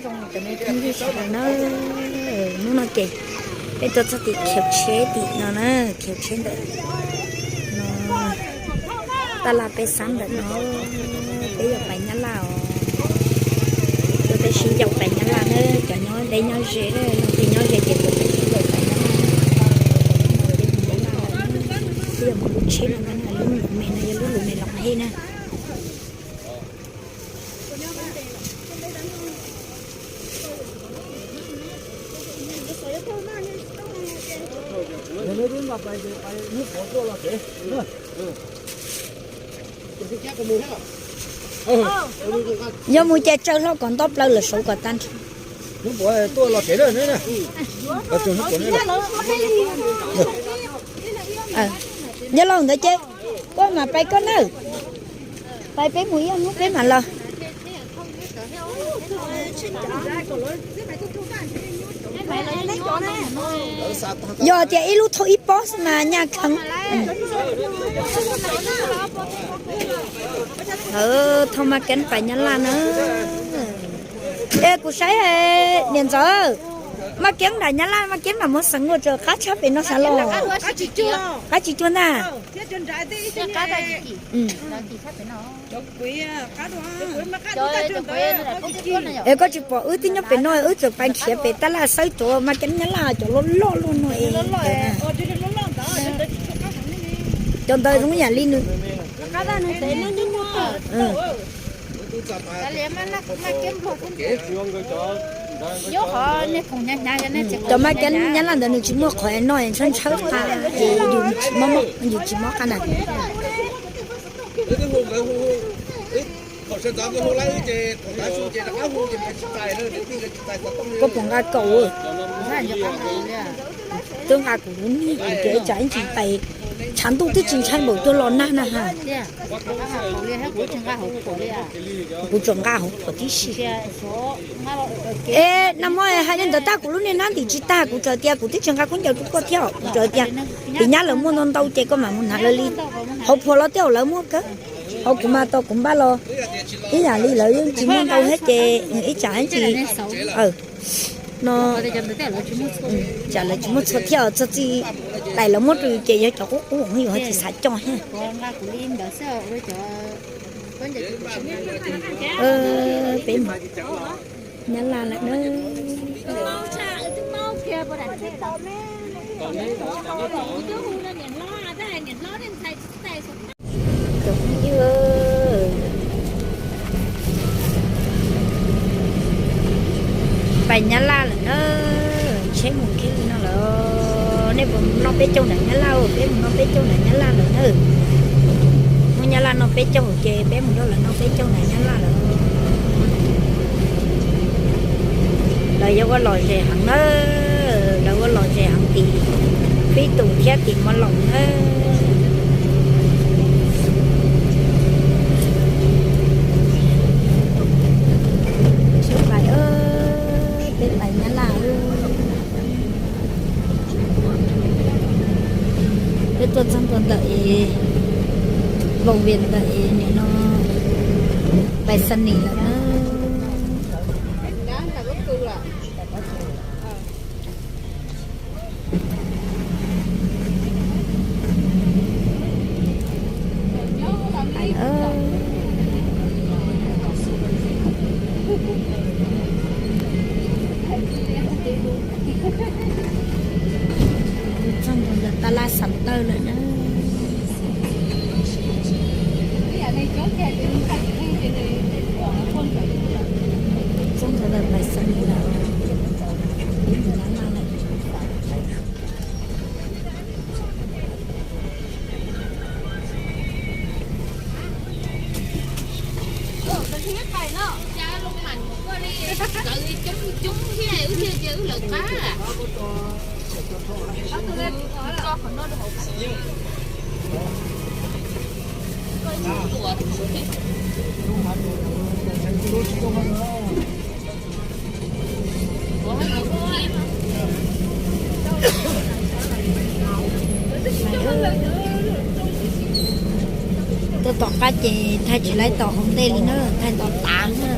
Zoo cov me phooj ywg sawv daws na, hnub no ces peb tuaj txog tim khiv tsheb tim no na, khiv tsheb ntawm no, tab laj peb xab ntawm no, peb yog pais Nyab Laj os. Tuaj peb sib yaum pais Nyab Laj na, cov nyob deb nyob ze, leej twg nyob ze ces tuaj peb sib yaum pais Nyab Laj. Peb yog mus lub tsheb no, lub lus me no yog lub lus me los hej na. Yog mus ces tsaws hlo kom nto plaws lawm saud kom tag nrho. Yog los ntawd ces koj mam pais koj na, pais peb mus ib hnub peb mam los. Yog tias ib lub thauj ib pob xwb mas nyaj kheev. Thauj Maj Keeb pais Nyab Laj na. Es kuv saib niam ntxawm, Maj Keeb nram Nyab Laj, Maj Keeb nram Muas Xeev ua tsaws qab tshaj pem no sav los. Qab tsis cuag ntag. Es koj tsis pom wb twb nyob pem no, wb txawm pais nrhiav pem tab laj xawb cov Maj Keeb Nyab Laj cov loj loj luaj no es. Cov ntawd zoo yam li nws. Cov Maj Keeb Nyab Laj ntawd nws tsis muaj qhov no, ntshaw ntshaw qa, yus tsis mob qa na. Koj puas nqa kaum? Twb nqa kuv lub niag kuv tias ib tsam ib ntsis pais, tshav ntuj twb tsis ntshai npaum cuag los nag na ha. Kuv tsuas nqa hauv phuam tib si. Es nag hmo hais li ntawd tab kuv lub niag nab ntim tsis tag, kuv txawm tias kuv twb tsis nqa khaub ncaws rau koj thiab, kuv txawm tias tim nyab lawv muaj ntau ntau ces koj mam mus hnav lawv li. Hauv phuam los tej zaum lawv muaj kawg, hauv kuv mas tau kuv npaj los ib yam li lawv yeej tsis muaj ntau thiab ces ib tsam ib ntsis no tsam lawv tsis muaj txhua thiab, txog txij tais lawv muab rau yus ces yog cov qub qub yus ho tsis xav coj thiab. Peb mus Nyab Laj lawm na. Pais Nyab Laj lawm na, tsheb mus kiag li no lawm. Nej puas noj peb caug nram Nyab Laj? Peb mus noj peb caug nram Nyab Laj lawm na. Muab Nyab Laj noj peb caug ces peb mus nrog lawv noj peb caug nram Nyab Laj lawm. Lawv yuav ua lom zem heev na, lawv ua lom zem heev tim Fib Tus thiab tim Mos Laus na. Tsheb pais, peb pais Nyab Laj. Peb tuaj txog ntua ntawm es, Voos Vias ntawm es nim no pais Xa Nis lawm na. Txog ntua ntawm tab laj Xam Tawj lawm na. Txog ntua ntawm Pais Xa Nis lawm. Tuaj tom qab ces thaij tsis laib tom hauv ntej li na, thaij tom tav na.